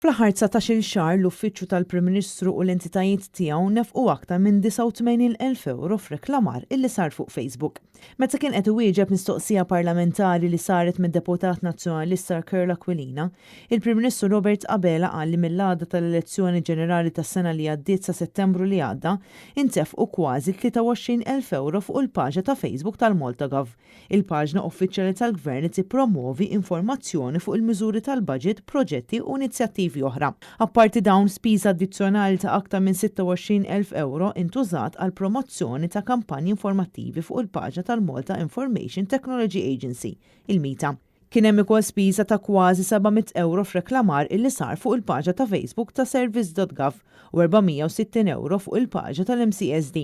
Fl-aħħar 19-il xahar l-Uffiċċju tal-Prim Ministru u l-entitajiet tiegħu nefqu aktar minn 89,000 ewro f'reklamar illi sar fuq Facebook. Meta kien qed iwieġeb mistoqsija parlamentari li saret mid-Deputat Nazzjonalista Karl Aquilina, il-Prim Ministru Robert Abela qal li mill-għada tal-elezzjoni ġenerali tas-sena li għaddiet sa Settembru li għadda, intefqu kważi 23,000 ewro fuq il-paġna ta' Facebook tal-MaltaGov. Il-paġna uffiċjali tal-Gvern li tippromwovi informazzjoni fuq il-miżuri tal-baġit, proġetti u inizjattivi oħra. Apparti dawn, spiża addizzjonali ta' aktar minn 26,000 ewro intużat għall-promozzjoni ta' kampanji informattivi fuq il-paġna tal-Malta Information Technology Agency, il-MITA. Kien hemm ukoll spiża ta' kważi 700 ewro f'reklamar illi sar fuq il-paġna ta' Facebook ta' service.gov u 460 ewro fuq il-paġna tal-MCESD,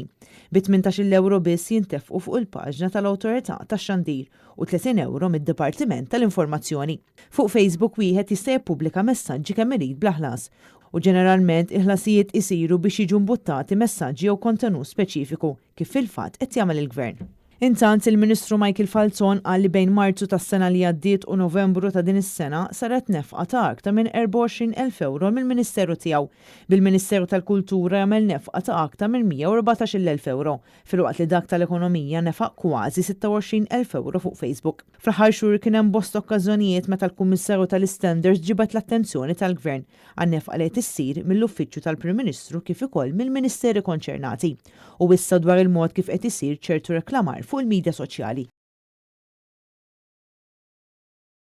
bi 18-il ewro biss jintefqu fuq il-paġna tal-Awtorità tax-Xandir u 30 ewro mid-Dipartiment tal-Informazzjoni. Fuq Facebook wieħed jista' jippubblika messaġġi kemm irid bla ħlas u ġeneralment il-ħlasijiet isiru biex jiġu mbuttati messaġġi jew kontenut speċifiku, kif fil-fatt qed jagħmel il-Gvern. Intant, il-Ministru Michael Falzon qal li bejn Marzu tas-sena li għaddiet u Novembru ta' din is-sena saret nefqa ta' aktar minn 24,000 ewro mill-Ministeru tiegħu, bil-Ministeru tal-Kultura jagħmel nefqa ta' aktar minn 114,000 ewro, filwaqt li dak tal-Ekonomija nefaq kważi 26,000 ewro fuq Facebook. Fl-aħħar xhur kien hemm bosta okkażjonijiet meta l-Kummissarju tal-Istandards ġibed l-attenzjoni tal-Gvern għan-nefqa li qed issir mill-Uffiċċju tal-Prim Ministru kif ukoll mill-Ministeri konċernati u issa dwar il-mod kif qed isir ċertu reklamar fuq il-midja soċjali.